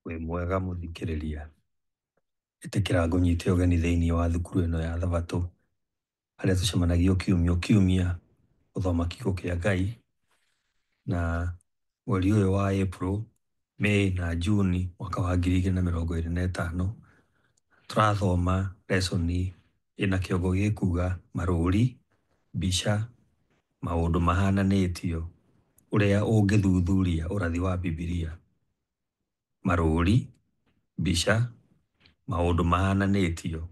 Wĩ mwega mũthikĩrĩria? Ĩtĩkĩra ngũnyite ũgeni thĩinĩ wa thukuru ĩno ya Thabatũ, harĩa tũcemanagia o kiumia o kiumia gũthoma kiugo kĩa Ngai, na mweri ũyũ wa April, May na June mwaka wa 2025, tũrathoma lesson ĩna kĩongo gĩkuga marũri, mbica, maũndũ mahananĩtio, ũrĩa ũngĩthuthuria ũrathi wa Bibilia. Marũri, mbica, maũndũ mahananĩtio,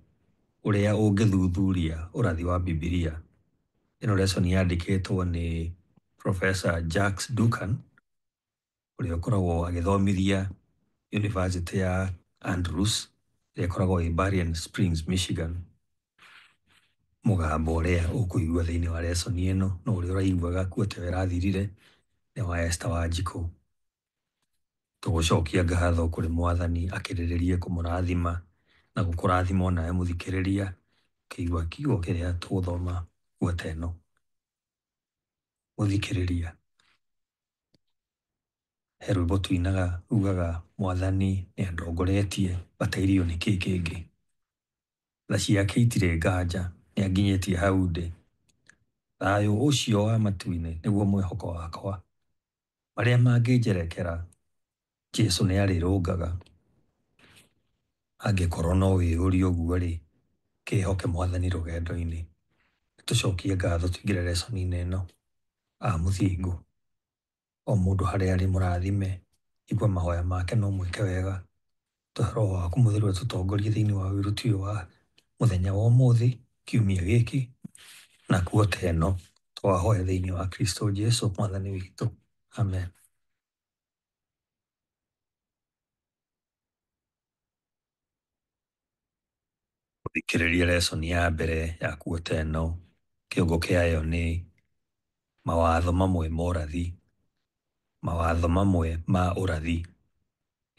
ũrĩa ũngĩthuthuria ũrathi wa Bibilia. Ĩno lesson yandĩkĩtwo nĩ Professor Jacques Ducan, ũrĩa ũkoragwo agĩthomithia University ya Andrews, ĩrĩa ĩkoragwo ĩ Berrien Springs, Michigan. Mũgambo ũrĩa ũkũigua thĩinĩ wa lesson ĩno no ũrĩa ũraiguaga kuo ta ĩrathirire nĩ wa Esther Wanjikũ. Tũgũcokia ngatho kũrĩ Mwathani akĩrĩrĩrie kũmũrathima na gũkũrathima onawe mũthikĩrĩria ũkĩigua kiugo kĩrĩa tũgũthoma gwata ĩno. Mũthikĩrĩria, he rwĩmbo tuinaga rugaga Mwathani nĩ andongoretie batairio nĩ kĩ kĩngĩ. Tha ciake itirĩ nganja nĩ anginyĩtie hau ndĩ. Thayũ ũcio wa matu-inĩ nĩguo mwĩhoko wakwa. Marĩa mangĩnjerekera Jesũ nĩ arĩrũngaga. Angĩkorwo no wĩyũrie ũguo rĩ, kĩhoke Mwathani rũgendo-inĩ. Tũcokie ngatho tũingĩre lesson-inĩ ĩno. A mũthingu, o mũndũ harĩa arĩ mũrathime, igua mahoya make na ũmwĩke wega. Tũhe roho waku mũtheru atũtongorie thĩinĩ wa wĩruti ũyũ wa mũthenya wa ũmũthĩ, kiumia gĩkĩ, na kuota ĩno twahoya thĩinĩ wa Kristo Jesu Mwathani witũ. Amen. Gũthikĩrĩria lesson ya mbere ya kuota ĩno, kĩongo kĩayo nĩ mawatho mamwe ma ũrathi. Mawatho mamwe ma ũrathi.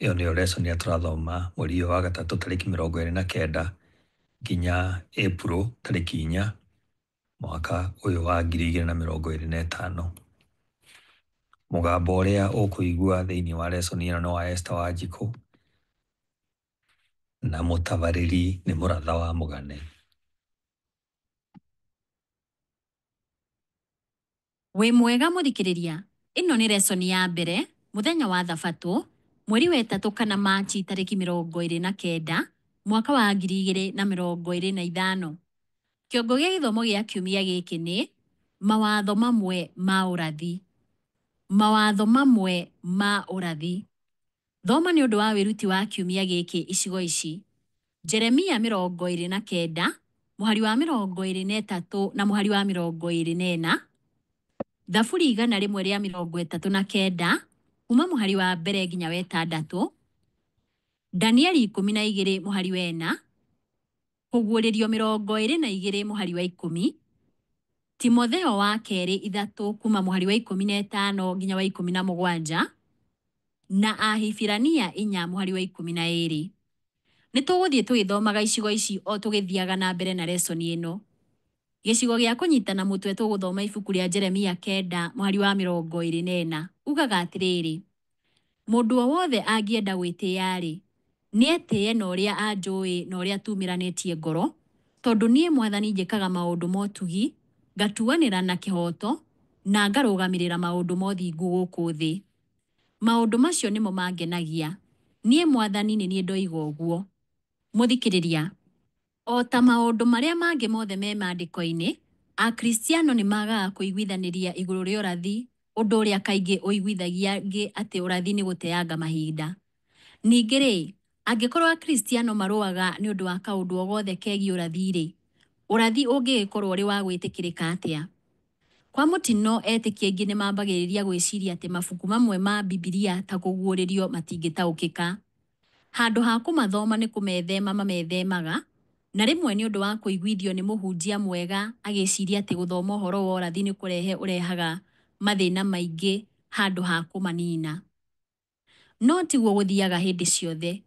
Ĩyo nĩyo lesson ĩrĩa tũrathoma mweri ũyũ wa gatatũ tarĩki 29 nginya April tarĩki 4 mwaka ũyũ wa 2025. Mũgambo ũrĩa ũkũigua thĩinĩ wa lesson ĩno nĩ wa Esther Wanjikũ na mũtabarĩri nĩ Mũratha wa Mũgane. Wĩ mwega mũthikĩrĩria? Ĩno nĩ lesson ya mbere mũthenya wa Thabatũ mweri wa ĩtatũ kana Machi tarĩki 29 mwaka wa 2025. Kĩongo gĩa gĩthomo gĩa kiumia gĩkĩ nĩ mawatho mamwe ma ũrathi. Mawatho mamwe ma ũrathi. Thoma nĩ ũndũ wa wĩruti wa kiumia gĩkĩ icigo ici: Jeremia 29 mũhari wa 23 na mũhari wa 24, Thaburi 139 kuma mũhari wa mbere nginya wa ĩtandatũ, Danieli 12 mũhari wa 4, Kũguũrĩrio 22 mũhari wa 10, Timotheo wa kerĩ 3 kuma mũhari wa 15 nginya wa 17, na Ahibirania 4 mũhari wa 12. Nĩ tũgũthiĩ tũgĩthomaga icigo ici o tũgĩthiaga na mbere na lesson ĩno. Gĩcigo gĩa kũnyitana mũtwe tũgũthoma ibuku rĩa Jeremia 9 mũhari wa 24. Ugaga atĩrĩrĩ, mũndũ o wothe angĩenda gwĩtĩĩa-rĩ, nĩetĩĩe na ũrĩa anjũĩ na ũrĩa tumĩranĩtie ngoro, tondũ niĩ Mwathani njĩkaga maũndũ ma ũtugi, ngatuanĩra na kĩhooto, na ngarũgamĩrĩra maũndũ ma ũthingu gũkũ thĩ. Maũndũ macio nĩmo mangenagia. Niĩ Mwathani nĩ niĩ ndoiga ũguo. Mũthikĩrĩria, o ta maũndũ marĩa mangĩ mothe me Maandĩko-inĩ, Akristiano nĩ magaga kũiguithanĩria igũrũ rĩa ũrathi, ũndũ ũrĩa kaingĩ ũiguithagia angĩ atĩ ũrathi nĩ gũteanga mahinda. Ningĩ-rĩ, angĩkorũo Akristiano marũaga nĩ ũndũ wa kaũndũ o gothe kegiĩ ũrathi-rĩ, ũrathi ũngĩgĩkorũo ũrĩ wa gwĩtĩkĩrĩka atĩa? Kwa mũtino, etĩkia aingĩ nĩ mambagĩrĩria gwĩciria atĩ mabuku mamwe ma Bibilia ta Kũguũrĩrio matingĩtaũkĩka. Handũ ha kũmathoma nĩ kũmethema mamethemaga, na rĩmwe nĩ ũndũ wa kũiguithio nĩ mũhunjia mwega agĩciria atĩ gũthoma ũhoro wa ũrathi nĩ kũrehe ũrehaga mathĩna maingĩ handũ ha kũmanina. No tiguo gũthiaga hĩndĩ ciothe.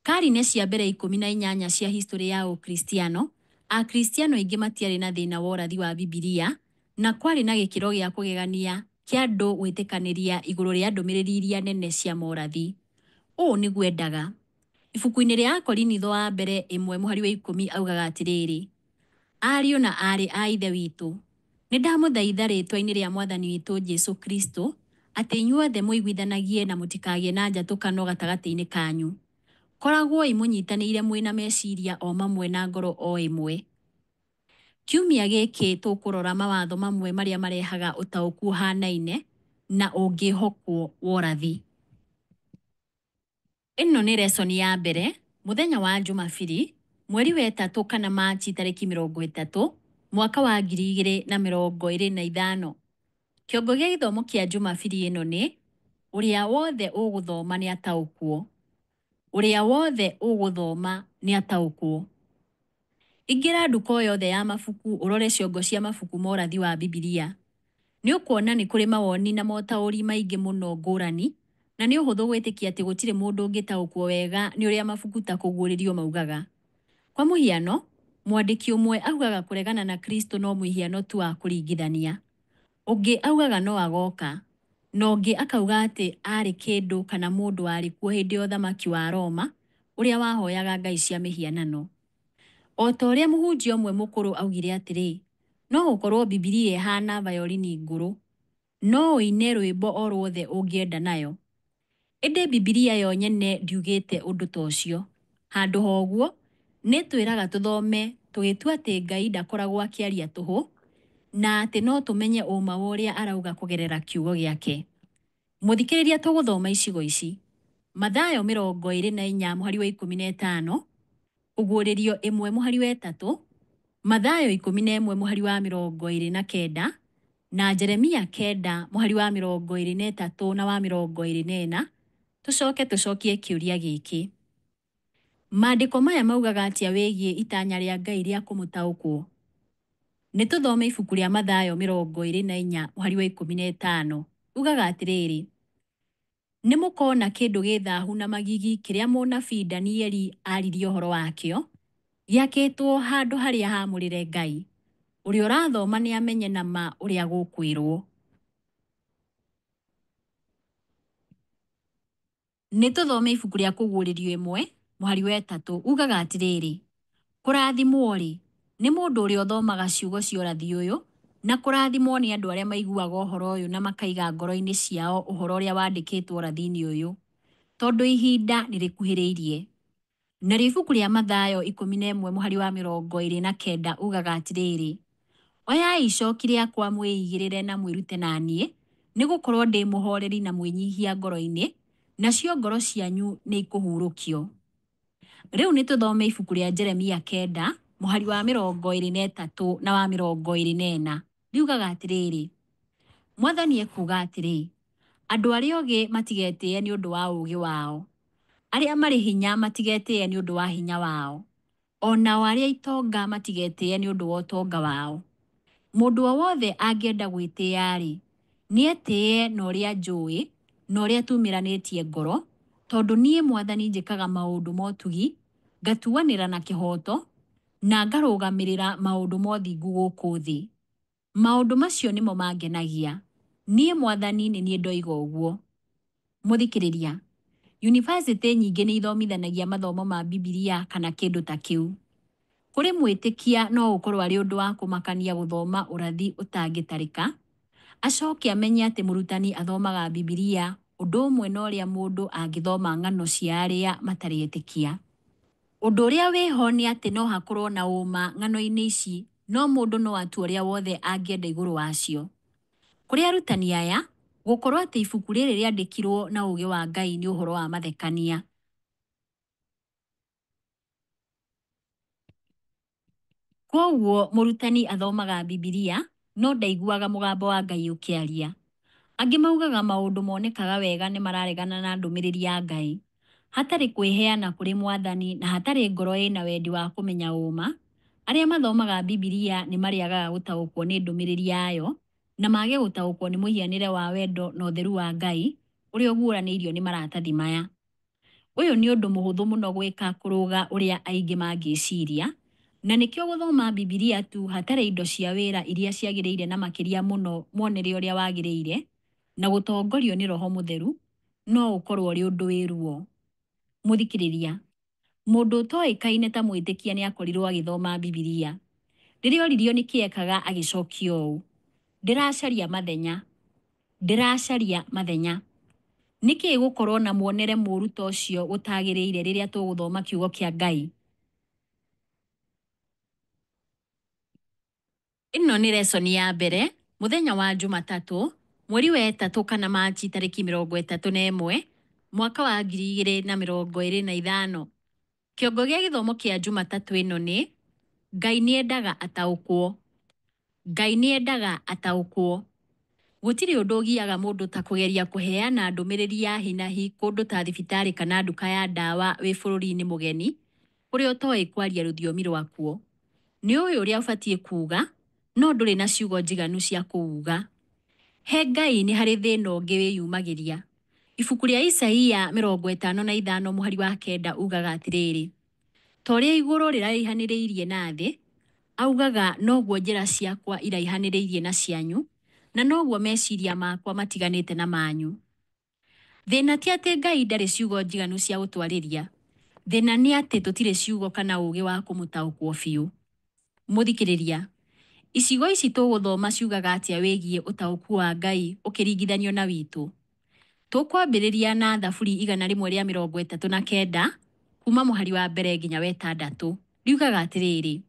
Karine cia mbere 18 cia historĩ ya Ũkristiano, Akristiano aingĩ matiarĩ na thĩna wa ũrathi wa Bibilia, na kwarĩ na gĩkĩro gĩa kũgegania kĩa andũ gwĩtĩkanĩria igũrũ rĩa ndũmĩrĩri iria nene cia morathi. Ũũ nĩguo endaga. Ibuku-inĩ rĩa Akorinitho wa mbere ĩmwe mũhari wa 10 augaga atĩrĩrĩ, Ariũ na aarĩ a Ithe witũ, nĩndamũthaitha rĩĩtwa-inĩ rĩa Mwathani witũ Jesu Kristo, atĩ inyuothe mũiguithanagie na mũtikagĩe na njatũkano gatagatĩ-inĩ kanyu. Koragwoi mũnyitanĩire mwĩ na meciria o mamwe na ngoro o ĩmwe. Kiumia gĩkĩ tũkũrora mawatho mamwe marĩa marehaga ũtaũku ũhanaine na ũngĩhokwo wa ũrathi. Ĩno nĩ lesson ya mbere, mũthenya wa Njumabiri, mweri wa ĩtatũ kana Machi tarĩki 30, mwaka wa 2025. Kĩongo gĩa gĩthomo kĩa Njumabiri ĩno nĩ, ũrĩa wothe ũgũthoma nĩ ataũkwo. Ũrĩa wothe ũgũthoma nĩ ataũkwo. Ingĩra nduka o yothe ya mabuku ũrore ciongo cia mabuku ma ũrathi wa Bibilia. Nĩ ũkuona nĩ kũrĩ mawoni na motaũri maingĩ mũno ngũrani, na nĩ ũhũthũ gwĩtĩkia atĩ gũtirĩ mũndũ ũngĩtaũkwo wega nĩ ũrĩa mabuku ta Kũguũrĩrio maugaga. Kwa mũhiano, mwandĩki ũmwe augaga kũregana na Kristo no mũhiano tu wa kũringithania. Ũngĩ augaga no agoka. Na ũngĩ akauga atĩ aarĩ kĩndũ kana mũndũ warĩ kuo hĩndĩ ya ũthamaki wa Roma ũrĩa wahoyaga ngai cia mĩhianano. O ta ũrĩa mũhunjia ũmwe mũkũrũ augire atĩrĩ, no gũkorũo Bibilia ĩhaana vayolini ngũrũ, no ũine rwĩmbo o ruothe ũngĩenda nayo. Ĩndĩ Bibilia yo nyene ndiugĩte ũndũ ta ũcio. Handũ ha ũguo, nĩ ĩtwĩraga tũthome tũgĩtua atĩ Ngai ndakoragwo akĩaria tũhũ, na atĩ no tũmenye ũma wa ũrĩa arauga kũgerera kiugo gĩake. Mũthikĩrĩria tũgũthoma icigo ici: Mathayo 24 mũhari wa 15, Kũguũrĩrio ĩmwe mũhari wa 3, Mathayo 11 mũhari wa 29, na Jeremia 9 mũhari wa 23 na wa 24, tũcoke tũcokie kĩũria gĩkĩ. Maandĩko maya maugaga atĩa wĩgiĩ itanya rĩa Ngai rĩa kũmũtaũkwo? Nĩ tũthome ibuku rĩa Mathayo 24 mũhari wa 15. Ugaga atĩrĩrĩ, nĩ mũkoona kĩndũ gĩ thahu na magigi kĩrĩa mũnabii Danieli aaririe ũhoro wakĩo, gĩakĩtwo handũ harĩa haamũrĩre Ngai. Ũrĩa ũrathoma nĩ amenye na ma ũrĩa gũkwĩrwo. Nĩ tũthome ibuku rĩa Kũguũrĩrio ĩmwe mũhari wa 3 ugaga atĩrĩrĩ, kũrathimwo-rĩ, nĩ mũndũ ũrĩa ũthomaga ciugo cia ũrathi ũyũ, na kũrathimwo nĩ andũ arĩa maiguaga ũhoro ũyũ na makaiga ngoro-inĩ ciao ũhoro ũrĩa wandĩkĩtwo ũrathi-inĩ ũyũ, tondũ ihinda nĩ rĩkuhĩrĩirie. Narĩo ibuku rĩa Mathayo 11 mũhari wa 29 ugaga atĩrĩrĩ, oyai icoki rĩakwa mwĩigĩrĩre na mwĩrute na niĩ, nĩ gũkorwo ndĩ mũhoreri na mwĩnyihia ngoro-inĩ, nacio ngoro cianyu nĩ ikũhurũkio. Rĩu nĩ tũthome ibuku rĩa Jeremia 9 mũhari wa 23 na wa 24. Riugaga atĩrĩrĩ, Mwathani ekuuga atĩrĩ, andũ arĩa ogĩ matigetĩĩe nĩ ũndũ wa ũũgĩ wao, arĩa marĩ hinya matigetĩĩe nĩ ũndũ wa hinya wao, o nao arĩa itonga matigetĩĩe nĩ ũndũ wa ũtonga wao. Mũndũ o wothe angĩenda gwĩtĩĩa-rĩ, nĩetĩĩe na ũrĩa njũĩ na ũrĩa tumĩranĩtie ngoro, tondũ niĩ Mwathani njĩkaga maũndũ ma ũtugi, ngatuanĩra na kĩhooto, na ngarũgamĩrĩra maũndũ ma ũthingu gũkũ thĩ. Maũndũ macio nĩmo mangenagia. Niĩ Mwathani nĩ niĩ ndoiga ũguo. Mũthikĩrĩria, yunivasĩtĩ nyingĩ nĩ ithomithanagia mathomo ma Bibilia kana kĩndũ ta kĩu. Kũrĩ mwĩtĩkia no ũkorwo arĩ ũndũ wa kũmakania gũthoma ũrathi ũtangĩtarĩka, acoke amenye atĩ mũrutani athomaga Bibilia ũndũ ũmwe na ũrĩa mũndũ angĩthoma ng'ano cia arĩa matarĩ etĩkia. Ũndũ ũrĩa wĩho nĩ atĩ no hakorwo na ũma ng'ano-inĩ ici, no mũndũ no atue ũrĩa wothe angĩenda igũrũ wacio. Kũrĩ arutani aya, gũkorwo atĩ ibuku rĩrĩ rĩandĩkirwo na ũũgĩ wa Ngai nĩ ũhoro wa mathekania. Kwoguo mũrutani athomaga Bibilia no ndaiguaga mũgambo wa Ngai ũkĩaria. Angĩ maugaga maũndũ monekaga wega nĩ mararegana na ndũmĩrĩri ya Ngai. Hatarĩ kwĩheana kũrĩ Mwathani na hatarĩ ngoro ĩna wendi wa kũmenya ũma, arĩa mathomaga Bibilia nĩ marĩagaga gũtaũkwo nĩ ndũmĩrĩri yayo na mage gũtaũkwo nĩ mũhianĩre wa wendo na ũtheru wa Ngai ũrĩa ũguũranĩirio nĩ maratathi maya. Ũyũ nĩ ũndũ mũhũthũ mũno gwĩka kũrũga ũrĩa aingĩ mangĩciria, na nĩkĩo gũthoma Bibilia tu hatarĩ indo cia wĩra iria ciagĩrĩire na makĩria mũno muonere ũrĩa wagĩrĩire na gũtongorio nĩ Roho Mũtheru no ũkorwo ũrĩ ũndũ wĩ ruo. Mũthikĩrĩria, mũndũ ũtoĩkaine ta mwĩtĩkia nĩ akorirwo agĩthoma Bibilia. Rĩrĩa oririo nĩkĩ ekaga agĩcokia ũũ, ndĩracaria mathenya. Ndĩracaria mathenya. Nĩkĩ gũkorwo na muonere mũũru ta ũcio gũtagĩrĩire rĩrĩa tũgũthoma kiugo kĩa Ngai? Ĩno nĩ lesson ya mbere mũthenya wa Jumatatũ mweri wa ĩtatũ kana Machi tarĩki 31 mwaka wa 2025. Kĩongo gĩa gĩthomo kĩa Jumatatũ ĩno nĩ Ngai nĩendaga ataũkwo. Ngai nĩendaga ataũkwo. Gũtirĩ ũndũ ũgiaga mũndũ ta kũgeria kũheana ndũmĩrĩri ya hi na hi kũndũ ta thibitarĩ kana nduka ya ndawa wĩ bũrũri-inĩ mũgeni kũrĩa ũtoĩ kwaria rũthiomi rwakuo. Nĩ ũĩ ũrĩa ũbatiĩ kuuga no ndũrĩ na ciugo njiganu cia kũuga. He Ngai nĩ harĩ thĩna ũngĩ wĩyumagĩria. Ibuku rĩa Isaia 55 mũhari wa 9 ugaga atĩrĩrĩ, ta ũrĩa igũrũ rĩraihanĩrĩirie na thĩ, augaga noguo njĩra ciakwa iraihanĩrĩirie na cianyu, na noguo meciria makwa matiganĩte na manyu. Thĩna ti atĩ Ngai ndarĩ ciugo njiganu cia gũtwarĩria, thĩna nĩ atĩ tũtirĩ ciugo kana ũũgĩ wa kũmũtaũkwo biũ. Mũthikĩrĩria, icigo ici tũgũthoma ciugaga atĩa wĩgiĩ ũtaũku wa Ngai ũkĩringithanio na witũ? Tũkwambĩrĩria na Thaburi 139 kuma mũhari wa mbere nginya wa ĩtandatũ. Riugaga atĩrĩrĩ,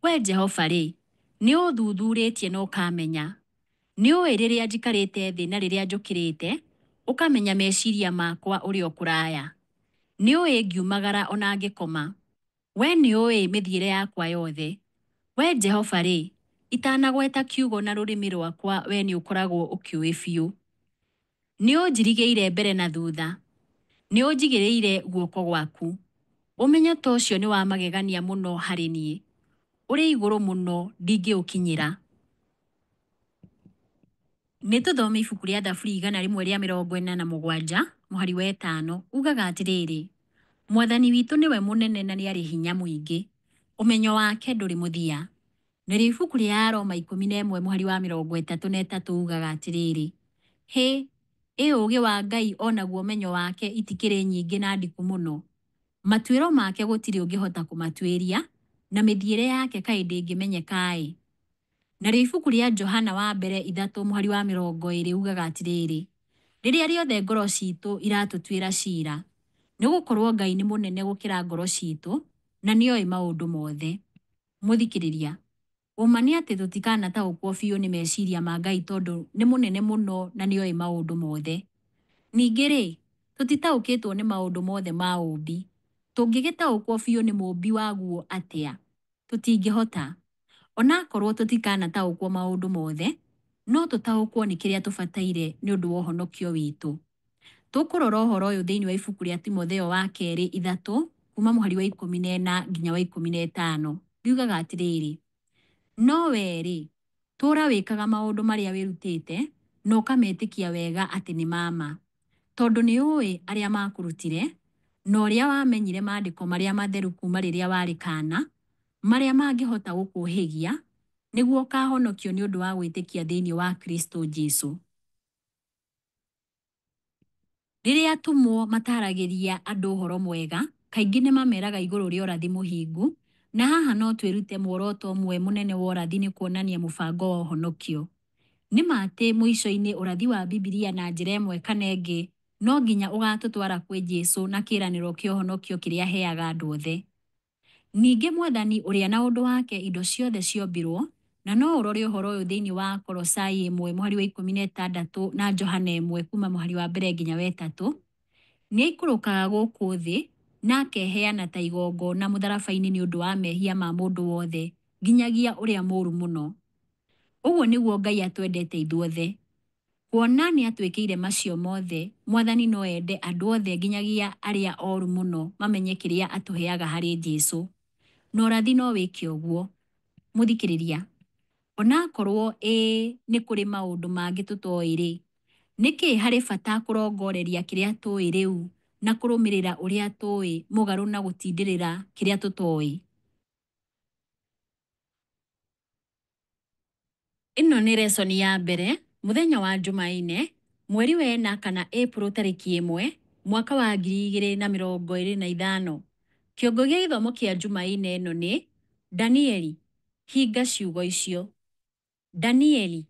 wee Jehova-rĩ, nĩ ũũthuthurĩtie na ũkamenya. Nĩ ũĩ rĩrĩa njikarĩte thĩ na rĩrĩa njũkĩrĩte, ũkamenya meciria makwa ũrĩ o kũraya. Nĩ ũĩ ngiumagara o na ngĩkoma. Wee nĩ ũĩ mĩthiĩre yakwa yothe. Wee Jehova-rĩ, itanagweta kiugo na rũrĩmĩ rwakwa wee nĩ ũkoragwo ũkĩũĩ biũ. Nĩ ũnjirigĩire mbere na thutha, nĩ ũnjigĩrĩire guoko gwaku. Ũmenyo ta ũcio nĩ wa magegania mũno harĩ niĩ, ũrĩ igũrũ mũno ndingĩũkinyĩra. Nĩ tũthome ibuku rĩa Thaburi 147 mũhari wa 5 ugaga atĩrĩrĩ, Mwathani witũ nĩwe mũnene na nĩ arĩ hinya mũingĩ, ũmenyo wake ndũrĩ mũthia. Narĩo ibuku rĩa Aroma 11 mũhari wa 33 ugaga atĩrĩrĩ, hĩ, ĩ ũũgĩ wa Ngai o naguo ũmenyo wake itikĩrĩ nyingĩ na ndiku mũno. Matuĩro make gũtirĩ ũngĩhota kũmatuĩria, na mĩthiĩre yake kaĩ ndĩngĩmenyeka-ĩ. Narĩo ibuku rĩa Johana wa mbere 3 mũhari wa 20 ugaga atĩrĩrĩ, rĩrĩa rĩothe ngoro citũ iratũtuĩra cira, nĩ gũkorwo Ngai nĩ mũnene gũkĩra ngoro citũ na nĩoĩ maũndũ mothe. Mũthikĩrĩria, ũma nĩ atĩ tũtikanataũkwo biũ nĩ meciria ma Ngai tondũ nĩ mũnene mũno na nĩoĩ maũndũ mothe. Ningĩ-rĩ, tũtitaũkĩtwo nĩ maũndũ mothe ma ũũmbi. Tũngĩgĩtaũkwo biũ nĩ mũũmbi waguo atĩa? Tũtingĩhota. Onakorwo tũtikanataũkwo maũndũ mothe, no tũtaũkwo nĩ kĩrĩa tũbataire nĩ ũndũ wa ũhonokio witũ. Tũkũrora ũhoro ũyũ thĩinĩ wa ibuku rĩa Timotheo wa kerĩ 3 kuma mũhari wa 14 nginya wa 15. Riugaga atĩrĩrĩ, no wee-rĩ, tũũra wĩkaga maũndũ marĩa wĩrutĩte na ũkametĩkia wega atĩ nĩ ma ma, tondũ nĩ ũĩ arĩa maakũrutire, na ũrĩa wamenyire maandĩko marĩa matheru kuuma rĩrĩa warĩ kaana, marĩa mangĩhota gũkũũhĩgia nĩguo ũkaahonokio nĩ ũndũ wa gwĩtĩkia thĩinĩ wa Kristo Jesu. Rĩrĩa atũmwo mataragĩria andũ ũhoro mwega, kaingĩ nĩ mameraga igũrũ rĩa ũrathi mũhingu, na haha no twĩrute muoroto ũmwe mũnene wa ũrathi nĩ kuonania mũbango wa ũhonokio. Nĩ ma atĩ mũico-inĩ ũrathi wa Bibilia na njĩra ĩmwe kana ĩngĩ no nginya ũgatũtwara kwĩ Jesu na kĩĩranĩro kĩa ũhonokio kĩrĩa aheaga andũ othe. Ningĩ Mwathani ũrĩa na ũndũ wake indo ciothe ciombirwo, na no ũrore ũhoro ũyũ thĩinĩ wa Akolosai 1 mũhari wa 16 na Johana 1 kuma mũhari wa mbere nginya wa 3, nĩ aikũrũkaga gũkũ thĩ na akeheana ta igongona mũtharaba-inĩ nĩ ũndũ wa mehia ma mũndũ wothe nginyagia ũrĩa mũũru mũno. Ũguo nĩguo Ngai atwendete ithuothe. Kuona nĩ atwĩkĩire macio mothe, Mwathani no ende andũ othe nginyagia arĩa oru mũno mamenye kĩrĩa atũheaga harĩ Jesu. Na ũrathi no wĩke ũguo. Mũthikĩrĩria, onakorwo ĩĩ nĩ kũrĩ maũndũ mangĩ tũtoĩ-rĩ, nĩkĩ harĩ bata kũrongoreria kĩrĩa tũĩ rĩu na kũrũmĩrĩra ũrĩa tũĩ mũgarũ na gũtindĩrĩra kĩrĩa tũtoĩ? Ĩno nĩ lesson ya mbere mũthenya wa Jumaine mweri wa ĩna kana Ĩpuro tarĩki 1 mwaka wa 2025. Kĩongo gĩa gĩthomo kĩa Jumaine ĩno nĩ Danieli, hinga ciugo icio. Danieli,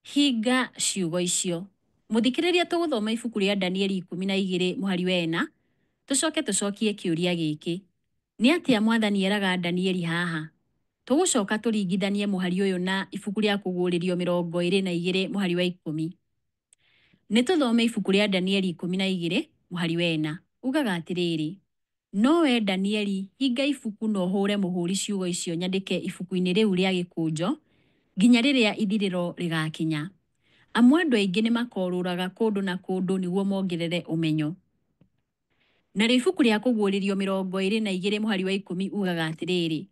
hinga ciugo icio. Mũthikĩrĩria, tũgũthoma ibuku rĩa Danieli 12 mũhari wa 4, tũcoke tũcokie kĩũria gĩkĩ: nĩ atĩa Mwathani eraga Danieli haha? Tũgũcoka tũringithanie mũhari ũyũ na ibuku rĩa Kũguũrĩrio 22 mũhari wa 10. Nĩ tũthome ibuku rĩa Danieli 12 mũhari wa 4. Ugaga atĩrĩrĩ, no we Danieli, hinga ibuku na ũhũre mũhũri ciugo icio nyandĩke ibuku-inĩ rĩu rĩa gĩkũnjo nginya rĩrĩa ithirĩro rĩgakinya. Amu andũ aingĩ nĩ makorũraga kũndũ na kũndũ nĩguo mongerere ũmenyo. Narĩo ibuku rĩa Kũguũrĩrio 22 mũhari wa 10 ugaga atĩrĩrĩ,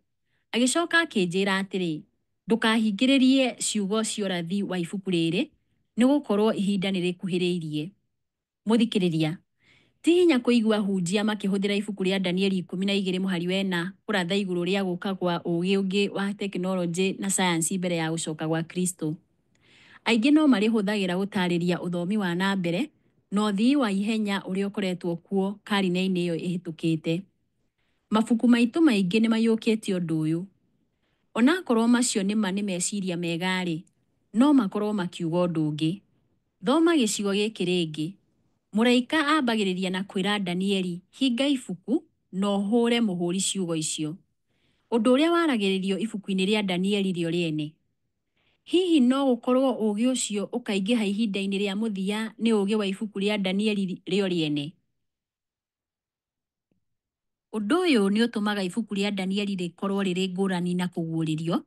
agĩcoka akĩnjĩra atĩrĩ, ndũkahingĩrĩrie ciugo cia ũrathi wa ibuku rĩrĩ, nĩ gũkorũo ihinda nĩ rĩkuhĩrĩirie. Mũthikĩrĩria, ti hinya kũigua ahunjia makĩhũthĩra ibuku rĩa Danieli 12 mũhari wa 4 kũratha igũrũ rĩa gũka gwa ũũgĩ ũngĩ wa tekinoronjĩ na sayansi mbere ya gũcoka gwa Kristo. Aingĩ no marĩhũthagĩra gũtaarĩria ũthomi wa na mbere na ũthii wa ihenya ũrĩa ũkoretwo kuo karine-inĩ ĩyo ĩhĩtũkĩte. Mabuku maitũ maingĩ nĩ maiyũkĩtie ũndũ ũyũ. Onakorwo macio nĩ ma nĩ meciria mega-rĩ, no makorwo makiuga ũndũ ũngĩ. Thoma gĩcigo gĩkĩ rĩngĩ. Mũraika ambagĩrĩria na kwĩra Danieli, hinga ibuku na ũhũre mũhũri ciugo icio. Ũndũ ũrĩa waragĩrĩrio ibuku-inĩ rĩa Danieli rĩo rĩene. Hihi no gũkorwo ũũgĩ ũcio ũkaingĩha ihinda-inĩ rĩa mũthia nĩ ũũgĩ wa ibuku rĩa Danieli rĩo rĩene? Ũndũ ũyũ nĩ ũtũmaga ibuku rĩa Danieli rĩkorwo rĩrĩ ngũrani na Kũguũrĩrio,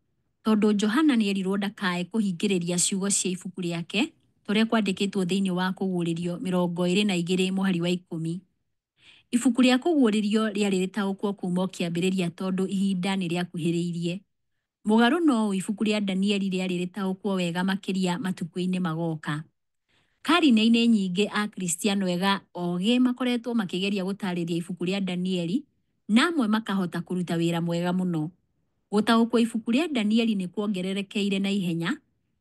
tondũ Johana nĩ erirwo ndakae kũhingĩrĩria ciugo cia ibuku rĩake ta ũrĩa kwandĩkĩtwo thĩinĩ wa Kũguũrĩrio 22 mũhari wa 10. Ibuku rĩa Kũguũrĩrio rĩarĩ rĩtaũkwo kuuma o kĩambĩrĩria tondũ ihinda nĩ rĩakuhĩrĩirie. Mũgarũ na ũũ, ibuku rĩa Danieli rĩarĩ rĩtaũkwo wega makĩria matukũ-inĩ magoka. Karine-inĩ nyingĩ Akristiano ega ogĩ makoretwo makĩgeria gũtaarĩria ibuku rĩa Danieli, na amwe makahota kũruta wĩra mwega mũno. Gũtaũkwo ibuku rĩa Danieli nĩ kuongererekeire na ihenya,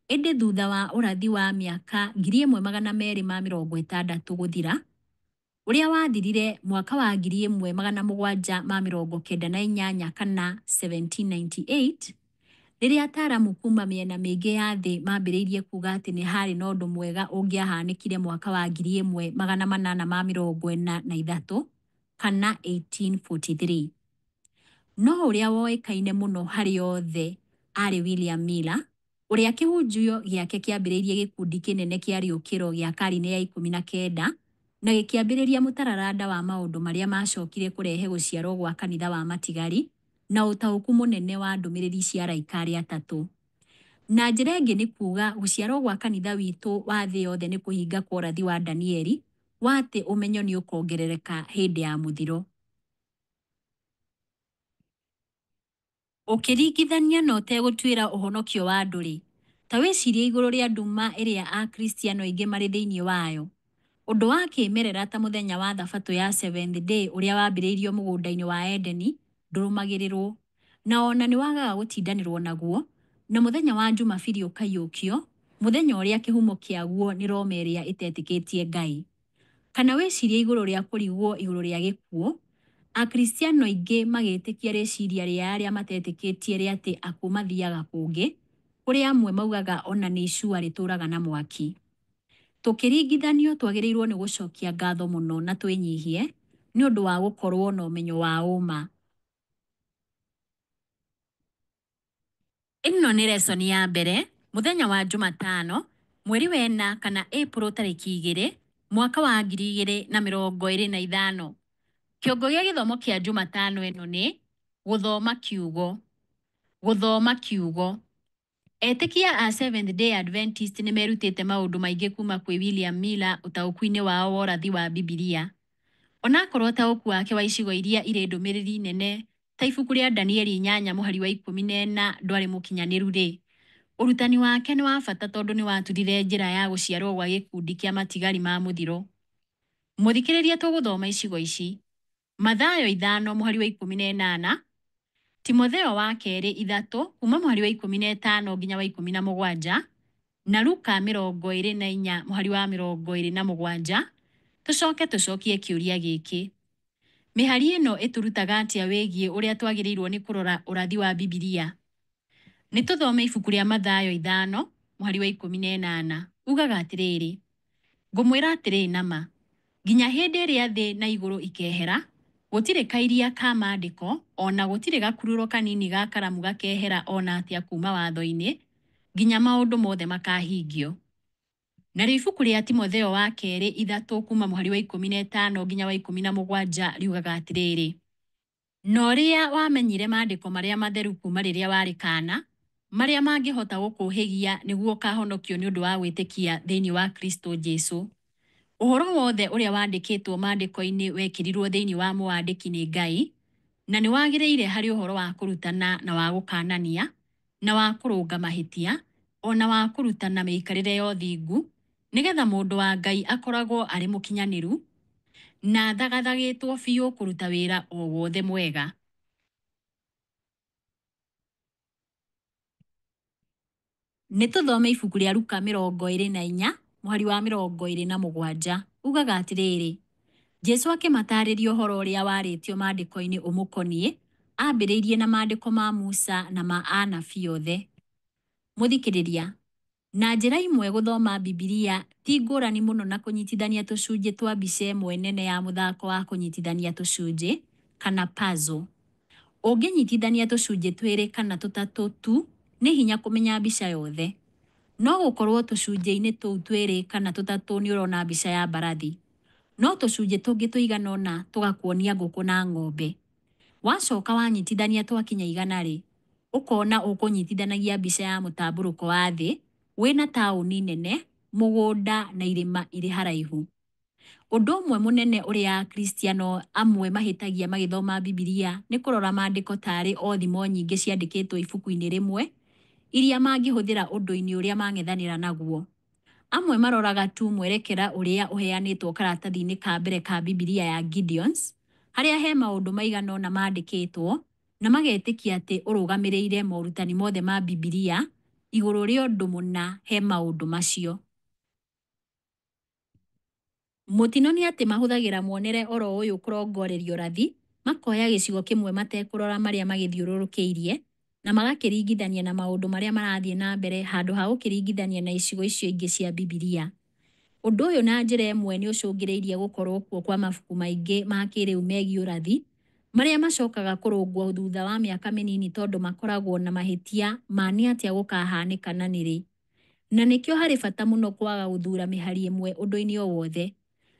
ĩndĩ thutha wa ũrathi wa mĩaka 1260 gũthira, ũrĩa wathirire mwaka wa 1798 kana 1798, rĩrĩa ataaramu kuuma mĩena mĩingĩ ya thĩ mambĩrĩirie kuuga atĩ nĩ haarĩ na ũndũ mwega ũngĩahanĩkire mwaka wa 1843 kana 1843. No ũrĩa woĩkaine mũno harĩ othe aarĩ William Miller, ũrĩa kĩhunjio gĩake kĩambĩrĩirie gĩkundi kĩnene kĩa rĩũkĩro gĩa karine ya 19 na gĩkĩambĩrĩria mũtararanda wa maũndũ marĩa maacokire kũrehe gũciarwo gwa kanitha wa matigari na ũtaũku mũnene wa ndũmĩrĩri cia araika arĩa atatũ. Na njĩra ĩngĩ nĩ kuuga gũciarwo gwa kanitha witũ wa thĩ yothe nĩ kũhinga kwa ũrathi wa Danieli wa atĩ ũmenyo nĩ ũkongerereka hĩndĩ ya mũthiro. Ũkĩringithania na ũtegũtuĩra ũhonokio wa andũ-rĩ, ta wĩcirie igũrũ rĩa nduma ĩrĩa Akristiano aingĩ marĩ thĩinĩ wayo. Ũndũ wa kĩĩmerera ta mũthenya wa Thabatũ ya Seventh Day ũrĩa wambĩrĩirio mũgũnda-inĩ wa Edeni ndũrũmagĩrĩrwo, na o na nĩ wagaga gũtindanĩrwo naguo, na mũthenya wa Jumabiri ũkaiyũkio, mũthenya ũrĩa kĩhumo kĩaguo nĩ Roma ĩrĩa ĩtetĩkĩtie Ngai. Kana wĩcirie igũrũ rĩa kũrigwo igũrũ rĩa gĩkuũ, Akristiano aingĩ magĩtĩkia rĩciria rĩa arĩa matetĩkĩtie rĩa atĩ akuũ mathiaga kũngĩ, kũrĩa amwe maugaga o na nĩ icua rĩtũũraga na mwaki. Tũkĩringithanio twagĩrĩirwo nĩ gũcokia ngatho mũno na twĩnyihie nĩ ũndũ wa gũkorwo na ũmenyo wa ũma. Ĩno nĩ lesson ya mbere mũthenya wa Jumatano mweri wa ĩna kana Ĩpuro tarĩki 2 mwaka wa 2025. Kĩongo gĩa gĩthomo kĩa Jumatano ĩno nĩ gũthoma kiugo. Gũthoma kiugo. Etĩkia a Seventh Day Adventist nĩ merutĩte maũndũ maingĩ kuuma kwĩ William Miller ũtaũku-inĩ wao wa ũrathi wa Bibilia. Onakorwo ũtaũku wake wa icigo iria irĩ ndũmĩrĩri nene ta ibuku rĩa Danieli 8 mũhari wa 14 ndwarĩ mũkinyanĩru-rĩ, ũrutani wake nĩ wa bata tondũ nĩ waturire njĩra ya gũciarwo gwa gĩkundi kĩa matigari ma mũthiro. Mũthikĩrĩria, tũgũthoma icigo ici: Mathayo 5 mũhari wa 18, Timotheo wa kerĩ 3 kuma mũhari wa 15 nginya wa 17, na Luka 24 mũhari wa 27, Tũcoke tũcokie kĩũria gĩkĩ, Mĩhari ĩno ĩtũrutaga atĩa wĩgiĩ ũrĩa twagĩrĩirũo nĩ kũrora ũrathi wa Bibilia? Nĩ tũthome ibuku rĩa Mathayo 5 mũhari wa 18. Ugaga atĩrĩrĩ, ngũmwĩra atĩrĩ na ma, nginya hĩndĩ ĩrĩa thĩ na igũrũ ikehera, gũtirĩ kairia ka maandĩko o na gũtirĩ gakururo kanini ga karamu gakehera o na atĩa kuuma watho-inĩ, nginya maũndũ mothe makahingio. Narĩo ibuku rĩa Timotheo wa kerĩ 3 kuuma mũhari wa 15 nginya wa 17 riugaga atĩrĩrĩ, na ũrĩa wamenyire maandĩko marĩa matheru kuuma rĩrĩa warĩ kaana, marĩa mangĩhota gũkũũhĩgia nĩguo ũkaahonokio nĩ ũndũ wa gwĩtĩkia thĩinĩ wa Kristo Jesu. Ũhoro wothe ũrĩa wandĩkĩtwo maandĩko-inĩ wekĩrirũo thĩinĩ wa mũwandĩki nĩ Ngai, na nĩ wagĩrĩire harĩ ũhoro wa kũrutana na wa gũkaanania na wa kũrũnga mahĩtia, o na wa kũrutana mĩikarĩre ya ũthingu, nĩgetha mũndũ wa Ngai akoragwo arĩ mũkinyanĩru, na athagathagĩtwo biũ kũruta wĩra o wothe mwega. Nĩ tũthome ibuku rĩa Luka 24 mũhari wa 27. Ugaga atĩrĩrĩ, Jesu akĩmataarĩria ũhoro ũrĩa warĩtio maandĩko-inĩ ũmũkoniĩ, ambĩrĩirie na maandĩko ma Musa na ma anabii othe. Mũthikĩrĩria, na njĩra imwe gũthoma Bibilia ti ngũrani mũno na kũnyitithania tũcunjĩ twa mbica ĩmwe nene ya mũthako wa kũnyitithania tũcunjĩ, kana puzzle. Ũngĩnyitithania tũcunjĩ twĩrĩ kana tũtatũ tu, nĩ hinya kũmenya mbica yothe. No gũkorũo tũcunjĩ-inĩ tũu twĩrĩ kana tũtatũ nĩ ũrona mbica ya mbarathi, no tũcunjĩ tũngĩ tũigana ũna tũgakuonia ngũkũ na ng'ombe. Wacoka wanyitithania twakinya 100-rĩ, ũkona ũkũnyitithanagia mbica ya mũtambũrũko wa thĩ wĩna taũni nene, mũgũnda na irĩma irĩ haraihu. Ũndũ ũmwe mũnene ũrĩa Akristiano amwe mahĩtagia magĩthoma Bibilia nĩ kũrora maandĩko tarĩ o thimo nyingĩ ciandĩkĩtwo ibuku-inĩ rĩmwe iria mangĩhũthĩra ũndũ-inĩ ũrĩa mang'ethanĩra naguo. Amwe maroraga tu mwerekera ũrĩa ũheanĩtwo karatathi-inĩ ka mbere ka Bibilia ya Gideons, harĩa he maũndũ maigana ũna mandĩkĩtwo, na magetĩkia atĩ ũrũgamĩrĩire morutani mothe ma Bibilia igũrũ rĩa ũndũ mũna he maũndũ macio. Mũtino nĩ atĩ mahũthagĩra muonere oro ũyũ kũrongoreria ũrathi, makoya gĩcigo kĩmwe matekũrora marĩa magĩthiũrũrũkĩirie, na magakĩringithania na maũndũ marĩa marathiĩ na mbere handũ ha gũkĩringithania na icigo icio ingĩ cia Bibilia. Ũndũ ũyũ na njĩra ĩmwe nĩ ũcũngĩrĩirie gũkorwo kuo kwa mabuku maingĩ ma kĩrĩu megiĩ ũrathi, marĩa macokaga kũrũngwo thutha wa mĩaka mĩnini tondũ makoragwo na mahĩtia ma nĩ atĩa gũkahanĩka na nĩrĩ. Na nĩkĩo harĩ bata mũno kwaga gũthuura mĩhari ĩmwe ũndũ-inĩ o wothe,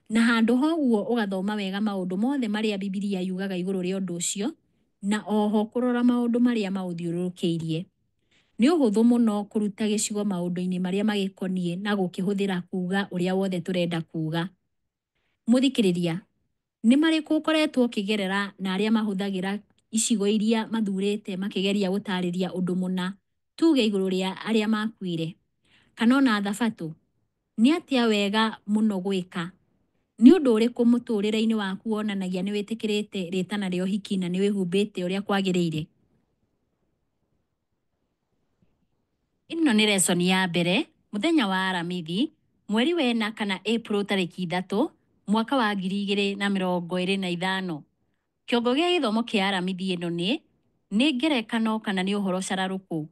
na handũ ha ũguo ũgathoma wega maũndũ mothe marĩa Bibilia yugaga igũrũ rĩa ũndũ ũcio, na oho kũrora maũndũ marĩa maũthiũrũrũkĩirie. Nĩ ũhũthũ mũno kũruta gĩcigo maũndũ-inĩ marĩa magĩkoniĩ na gũkĩhũthĩra kuuga ũrĩa wothe tũrenda kuuga. Mũthikĩrĩria, nĩ marĩkũ ũkoretwo ũkĩgerera na arĩa mahũthagĩra icigo iria mathuurĩte makĩgeria gũtaarĩria ũndũ mũna, tuge igũrũ rĩa arĩa makuire, kana ona thabatũ? Nĩ atĩa wega mũno gwĩka? Nĩ ũndũ ũrĩkũ mũtũũrĩre-inĩ waku wonanagia nĩ wĩtĩkĩrĩte rĩtana rĩa ũhiki na nĩ wĩhumbĩte ũrĩa kwagĩrĩire? Ĩno nĩ lesson ya mbere, mũthenya wa Aramithi, mweri wena kana April tarĩki 3, mwaka wa 2025. Kĩongo gĩa gĩthomo kĩa Aramithi ĩno nĩ, nĩ ngerekano kana nĩ ũhoro cararũkũ?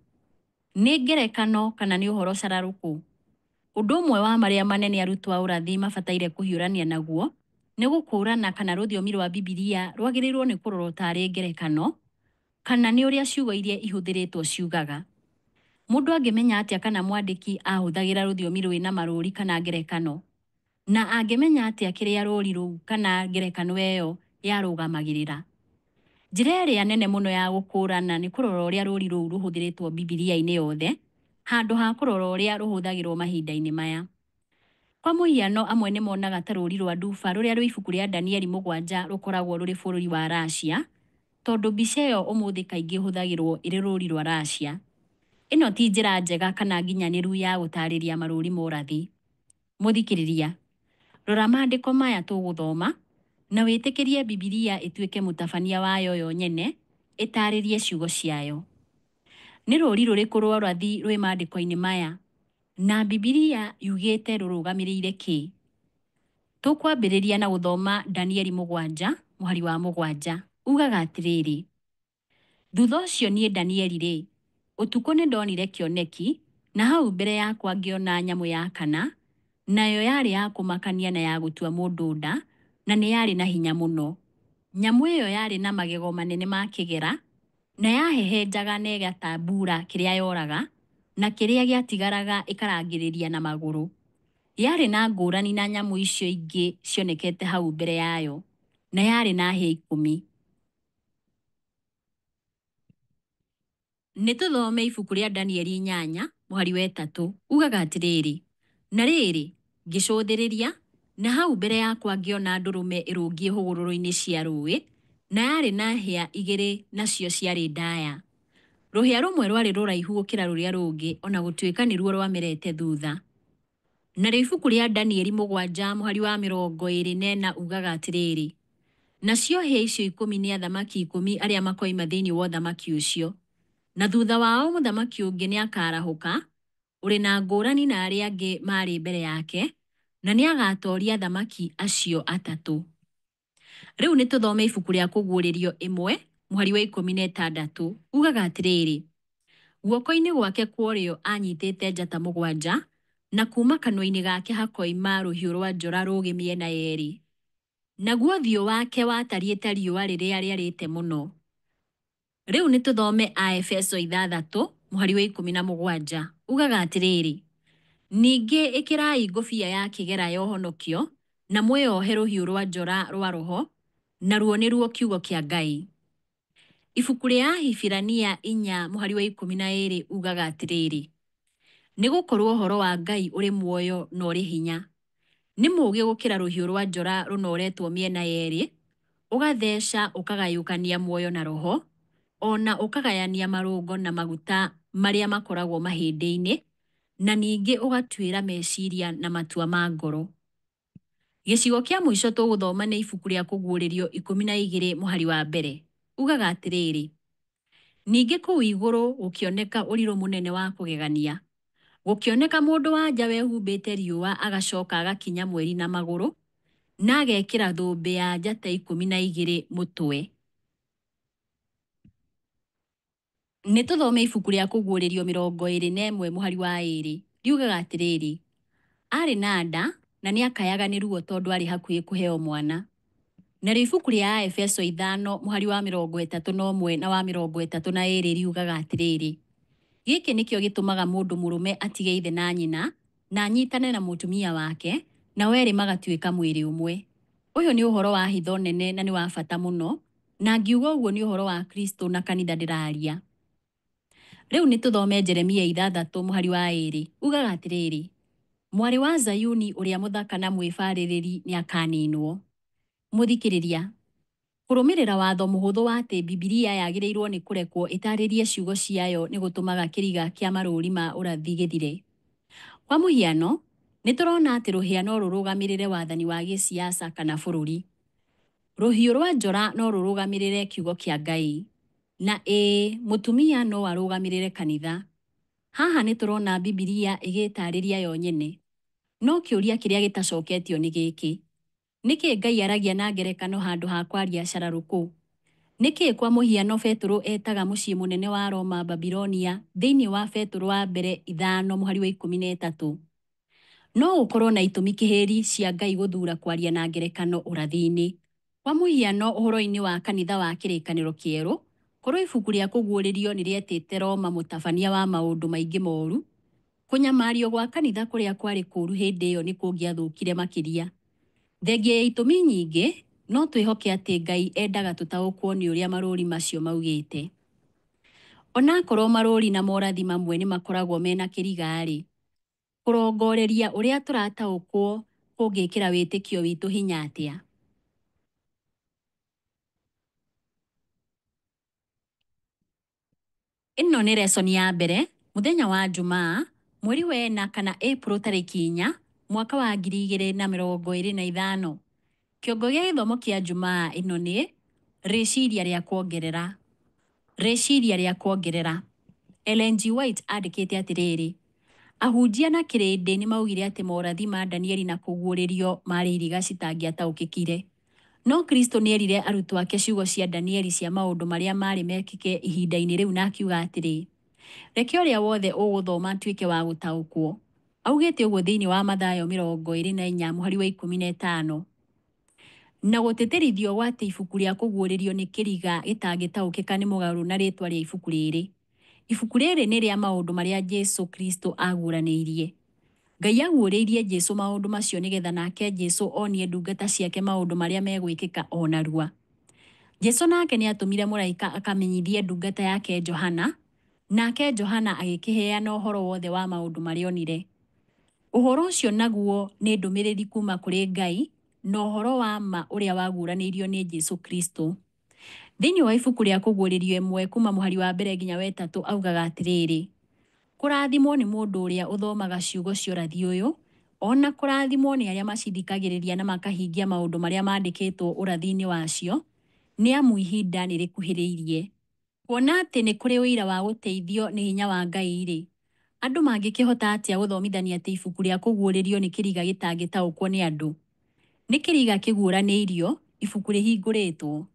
Nĩ ngerekano kana nĩ ũhoro cararũkũ? Ũndũ ũmwe wa marĩa manene arutwo a ũrathi mabataire kũhiũrania naguo nĩ gũkũũrana kana rũthiomi rwa Bibilia rwagĩrĩirwo nĩ kũrorwo tarĩ ngerekano kana nĩ ũrĩa ciugo iria ihũthĩrĩtwo ciugaga. Mũndũ angĩmenya atĩa kana mwandĩki ahũthagĩra rũthiomi rwĩna marũri kana ngerekano? Na angĩmenya atĩa kĩrĩa rũri rũu kana ngerekano ĩyo yarũgamagĩrĩra? Njĩra ĩrĩa nene mũno ya gũkũũrana nĩ kũrora ũrĩa rũri rũu rũhũthĩrĩtwo Bibilia-inĩ yothe, handũ ha kũrora ũrĩa rũhũthagĩrwo mahinda-inĩ maya. Kwa mũhiano, amwe nĩ monaga ta rũri rwa nduba rũrĩa rwĩ ibuku rĩa Danieli 7 rũkoragwo rũrĩ bũrũri wa Russia, tondũ mbica ĩyo ũmũthĩ kaingĩ ĩhũthagĩrwo ĩrĩ rũri rwa Russia. Ĩno ti njĩra njega kana nginyanĩru ya gũtaarĩria marũri ma ũrathi. Mũthikĩrĩria, rora maandĩko maya tũgũthoma na wĩtĩkĩrie Bibilia ĩtuĩke mũtabania wayo yo nyene, ĩtaarĩrie ciugo ciayo. Nĩ rũri rũrĩkũ rwa ũrathi rwĩ maandĩko-inĩ maya? Na Bibilia yugĩte rũrũgamĩrĩire kĩĩ? Tũkwambĩrĩria na gũthoma Danieli 7 mũhari wa 7. Ugaga atĩrĩrĩ, thutha ũcio niĩ Danieli-rĩ, ũtukũ nĩndonire kĩoneki, na hau mbere yakwa ngĩona nyamũ ya kana, nayo yarĩ ya kũmakania na ya gũtua mũndũ nda, na nĩ yarĩ na hinya mũno. Nyamũ ĩyo yarĩ na magego manene ma kĩgera, na yahehenjaga na ĩgatambuura kĩrĩa yoraga, na kĩrĩa gĩatigaraga ĩkarangĩrĩria na magũrũ. Yarĩ na ngũrani na nyamũ icio ingĩ cionekete hau mbere yayo, na yarĩ na hĩa 10. Nĩ tũthome ibuku rĩa Danieli 8 mũhari wa 3. Ugaga atĩrĩrĩ, na rĩrĩ, ngĩcũthĩrĩria, na hau mbere yakwa ngĩona ndũrũme ĩrũngiĩ hũgũrũrũ-inĩ cia rũũĩ, na yarĩ na hĩa igĩrĩ nacio ciarĩ ndaya. Rũhĩa rũmwe rwarĩ rũraihu gũkĩra rũrĩa rũngĩ o na gũtuĩka nĩruo rwamerete thutha. Narĩo ibuku rĩa Danieli 7 mũhari wa 24 ugaga atĩrĩrĩ, nacio hĩa icio 10 nĩ athamaki 10 arĩa makoima thĩinĩ wa ũthamaki ũcio. Na thutha wao mũthamaki ũngĩ nĩakarahũka, ũrĩ na ngũrani na arĩa angĩ maarĩ mbere yake, na nĩagatooria athamaki acio atatũ. Rĩu nĩ tũthome ibuku rĩa Kũguũrĩrio 1 mũhari wa 16. Ugaga atĩrĩrĩ, guoko-inĩ gwake kwa ũrĩo anyitĩte njata 7, na kuuma kanua-inĩ gake hakoima rũhiũ rwa njora rũũgĩ mĩena yerĩ. Naguo ũthiũ wake watariĩ ta riũa rĩrĩa rĩarĩte mũno. Rĩu nĩ tũthome Aefeso 6 mũhari wa 17. Ugaga atĩrĩrĩ, ningĩ ĩkĩrai ngũbia ya kĩgera ya ũhonokio, na mwĩohe rũhiũ rwa njora rwa Roho, naruo nĩruo kiugo kĩa Ngai. Ibuku rĩa Ahibirania 4 mũhari wa 12 ugaga atĩrĩrĩ, nĩgũkorwo ũhoro wa Ngai ũrĩ muoyo na ũrĩ hinya, nĩ mũũgĩ gũkĩra rũhiũ rwa njora rũnooretwo mĩena yerĩ, ũgatheca ũkagayũkania muoyo na roho, o na ũkagayania marũngo na maguta marĩa makoragwo mahĩndĩ-inĩ, na ningĩ ũgatuĩra meciria na matua ma ngoro. Gĩcigo kĩa mũico tũgũthoma nĩ ibuku rĩa Kũguũrĩrio 12 mũhari wa 1. Ugaga atĩrĩrĩ, ningĩ kũu igũrũ gũkĩoneka ũrirũ mũnene wa kũgegania. Gũkĩoneka mũndũ-wa-nja wehumbĩte riũa agacoka agakinya mweri na magũrũ, na agekĩra thũmbĩ ya njata 12 mũtwe. Nĩ tũthome ibuku rĩa Kũguũrĩrio 21 mũhari wa 2. Riugaga atĩrĩrĩ, aarĩ na nda na nĩakayaga nĩ ruo tondũ aarĩ hakuhĩ kũheo mwana. Narĩo ibuku rĩa Aefeso 5 mũhari wa 31 na wa 32 riugaga atĩrĩrĩ, gĩkĩ nĩkĩo gĩtũmaga mũndũ mũrũme atige ithe na nyina, na anyitane na mũtumia wake, nao erĩ magatuĩka mwĩrĩ ũmwe. Ũyũ nĩ ũhoro wa hitho nene na nĩ wa bata mũno, na ngiuga ũguo nĩ ũhoro wa Kristo na kanitha ndĩraria. Rĩu nĩ tũthome Jeremia 6 mũhari wa 2. Ugaga atĩrĩrĩ, mwarĩ wa Zayuni ũrĩa mũthaka na mwĩbarĩrĩri nĩakaninwo. Mũthikĩrĩria, kũrũmĩrĩra watho mũhũthũ wa atĩ Bibilia yagĩrĩirwo nĩ kũrekwo ĩtaarĩrie ciugo ciayo nĩ gũtũmaga kĩriga kĩa marũũri ma ũrathi gĩthire. Kwa mũhiano, nĩ tũrona atĩ rũhĩa no rũrũgamĩrĩre wathani wa gĩsiasa kana bũrũri. Rũhiũ rwa njora no rũrũgamĩrĩre kiugo kĩa Ngai. Na ĩĩ, mũtumia no arũgamĩrĩre kanitha. Haha nĩ tũrona Bibilia ĩgĩĩtarĩria yo nyene. No kĩũria kĩrĩa gĩtacoketio nĩ gĩkĩ: nĩkĩ Ngai aragia na ngerekano handũ ha kwaria cararũkũ? Nĩkĩ kwa mũhiano Betũrũ etaga mũciĩ mũnene wa Roma Babilonia thĩinĩ wa Betũrũ wa mbere 5 mũhari wa 13? No gũkorwo na itũmi kĩhĩri cia Ngai gũthuura kwaria na ngerekano ũrathi-inĩ. Kwa mũhiano ũhoro-inĩ wa kanitha wa Kĩrĩkanĩro Kĩerũ, korwo ibuku rĩa Kũguũrĩrio nĩ rĩetĩte Roma mũtabania wa maũndũ maingĩ moru, kũnyamario gwa kanitha kũrĩa kwarĩ kũũru hĩndĩ ĩyo nĩ kũngĩathũkire makĩria. Thengia ya itũmi nyingĩ, no twĩhoke atĩ Ngai endaga tũtaũkwo nĩ ũrĩa marũũri macio maugĩte. Onakorwo marũũri na morathi mamwe nĩ makoragwo mena kĩriga-rĩ, kũrongoreria ũrĩa tũrataũkwo kũngĩkĩra wĩtĩkio witũ hinya atĩa? Ĩno nĩ lesson ya mbere mũthenya wa Njumaa mweri wa ĩna kana April tarĩki 4 mwaka wa 2025. Kĩongo gĩa gĩthomo kĩa Njumaa ĩno nĩ rĩciria rĩa kuongerera. Rĩciria rĩa kuongerera. Ellen G. White andĩkĩte atĩrĩrĩ, Ahunjia na kĩrĩndĩ nĩ maugire atĩ morathi ma Danieli na Kũguũrĩrio maarĩ iriga citangĩataũkĩkire. No Kristo nĩerire arutwo ake ciugo cia Danieli cia maũndũ marĩa maarĩ mekĩke ihinda-inĩ rĩu na akiuga atĩrĩ, Reke ũrĩa wothe ũgũthoma atuĩke wa gũtaũkwo. Augĩte ũguo thĩinĩ wa Mathayo 24 mũhari wa 15. Na gũtĩtĩrithio gwa atĩ ibuku rĩa Kũguũrĩrio nĩ kĩriga gĩtangĩtaũkĩka nĩ mũgarũ na rĩĩtwa rĩa ibuku rĩrĩ. Ibuku rĩrĩ nĩ rĩa maũndũ marĩa Jesu Kristo aguũranĩirie. Ngai aguũrĩirie Jesu maũndũ macio nĩgetha nake Jesu onie ndungata ciake maũndũ marĩa megwĩkĩka o narua. Jesu nake nĩ atũmire mũraika akamenyithie ndungata yake Johana, nake Johana agĩkĩheana ũhoro wothe wa maũndũ marĩa onire. Ũhoro ũcio naguo nĩ ndũmĩrĩri kuuma kũrĩ Ngai na ũhoro wa ma ũrĩa waguũranĩirio nĩ Jesu Kristo. Thĩinĩ wa ibuku rĩa Kũguũrĩrio ĩmwe kuuma mũhari wa mbere nginya wa ĩtatũ augaga atĩrĩrĩ, Kũrathimwo nĩ mũndũ ũrĩa ũthomaga ciugo cia ũrathi ũyũ, o na kũrathimwo nĩ arĩa macithikagĩrĩria na makahingia maũndũ marĩa mandĩkĩtwo ũrathi-inĩ wacio, nĩ amu ihinda nĩ rĩkuhĩrĩirie. Kuona atĩ nĩ kũrĩ ũira wa gũteithio nĩ hinya wa Ngai-rĩ, andũ mangĩkĩhota atĩa gũthomithania atĩ ibuku rĩa Kũguũrĩrio nĩ kĩriga gĩtangĩtaũkwo nĩ andũ? Nĩ kĩriga kĩguũranĩirio, ibuku rĩhingũrĩtwo.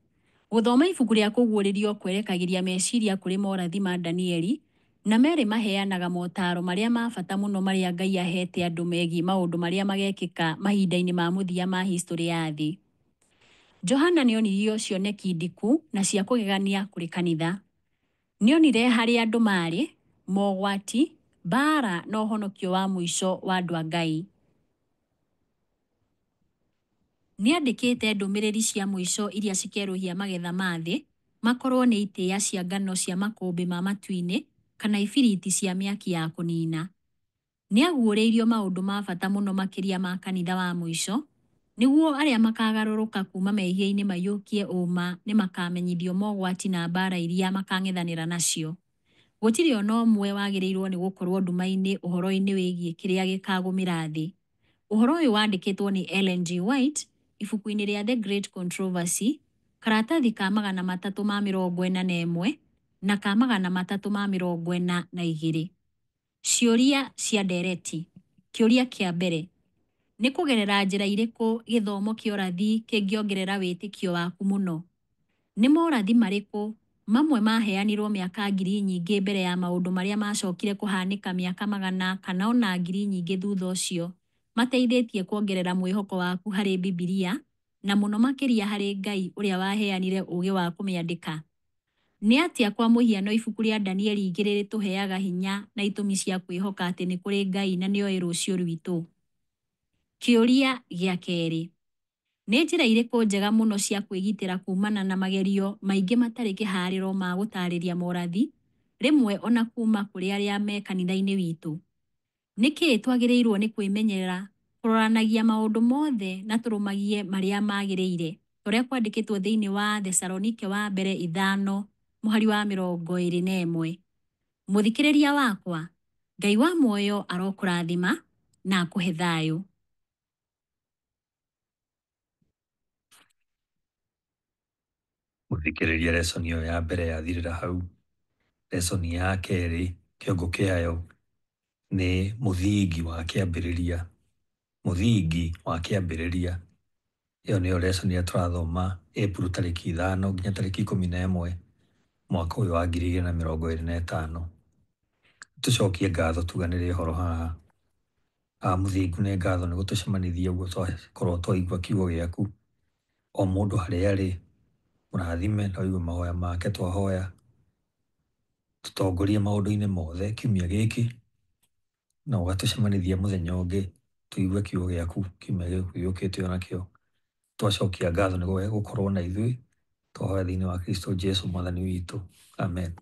Gũthoma ibuku rĩa Kũguũrĩrio kwerekagĩria meciria kũrĩ morathi ma Danieli, na merĩ maheanaga motaaro marĩa ma bata mũno marĩa Ngai aheete andũ megiĩ maũndũ marĩa magekĩka mahinda-inĩ ma mũthia ma historĩ ya thĩ. Johana nĩ onirio cioneki ndiku na cia kũgegania kũrĩ kanitha. Nĩonire harĩa andũ maarĩ, mogwati, mbaara na ũhonokio wa mũico wa andũ a Ngai. Nĩandĩkĩte ndũmĩrĩri cia mũico iria cikerũhia magetha ma thĩ, makorwo nĩ itĩĩa cia ngano cia makũmbĩ ma matu-inĩ kana ibiriti cia mĩaki ya kũniina. Nĩaguũrĩirio maũndũ ma bata mũno makĩria ma kanitha wa mũico, nĩguo arĩa makagarũrũka kuuma mehia-inĩ maiyũkie ũũma nĩ makamenyithio mogwati na mbaara iria makang'ethanĩra nacio. Gũtirĩ o na ũmwe wagĩrĩirwo nĩ gũkorwo nduma-inĩ ũhoro-inĩ wĩgiĩ kĩrĩa gĩkagũmĩra thĩ. Ũhoro ũyũ wandĩkĩtwo nĩ Ellen G. White ibuku-inĩ rĩa The Great Controversy, karatathi ka 341 na ka 342. Ciũria cia ndereti. Kĩũria kĩa mbere, nĩ kũgerera njĩra irĩkũ gĩthomo kĩa ũrathi kĩngĩongerera wĩtĩkio waku mũno? Nĩ morathi marĩkũ mamwe maheanirwo mĩaka ngiri nyingĩ mbere ya maũndũ marĩa macokire kũhanĩka mĩaka magana kana ona ngiri nyingĩ thutha ũcio mateithĩtie kuongerera mwĩhoko waku harĩ Bibilia na mũno makĩria harĩ Ngai ũrĩa waheanire ũũgĩ wa kũmĩandĩka? Nĩ atĩa kwa mũhiano ibuku rĩa Danieli igĩrĩ rĩtũheaga hinya na itũmi cia kwĩhoka atĩ nĩ kũrĩ Ngai na nĩoĩ rũciũ rwitũ? Kĩũria gĩa kerĩ, nĩ njĩra irĩkũ njega mũno cia kwĩgitĩra kuumana na magerio maingĩ matarĩ kĩhaarĩro ma gũtaarĩria morathi, rĩmwe o na kuuma kũrĩ arĩa me kanitha-inĩ witũ? Nĩkĩ twagĩrĩirwo nĩ kwĩmenyerera kũroranagia maũndũ mothe na tũrũmagie marĩa magĩrĩire, ta ũrĩa kwandĩkĩtwo thĩinĩ wa Thesalonike wa mbere ithano mũhari wa 21? Mũthikĩrĩria wakwa, Ngai wa muoyo arokũrathima na akũhe thayũ. Mũthikĩrĩria lesson ĩyo ya mbere yathirĩra hau. Lesson ya kerĩ kĩongo kĩayo nĩ mũthingi wa kĩambĩrĩria. Mũthingi wa kĩambĩrĩria. Ĩyo nĩyo lesson ĩrĩa tũrathoma April tarĩki 5 nginya tarĩki 11 mwaka ũyũ wa 2025. Tũcokie ngatho tuganĩre ũhoro haha. Mũthingu nĩ ngatho nĩ gũtũcemanithia ũguo twakorwo twaigua kiugo gĩaku. O mũndũ harĩa arĩ, mũrathime na ũigue mahoya make twahoya. Tũtongorie maũndũ-inĩ mothe kiumia gĩkĩ na ũgatũcemanithia mũthenya ũngĩ tũigue kiugo gĩaku kiumia gĩkĩ gĩũkĩte onakĩo. Twacokia ngatho nĩ gũkorwo na ithuĩ, twahoya thĩinĩ wa Kristo Jesu mwathani witũ. Amen.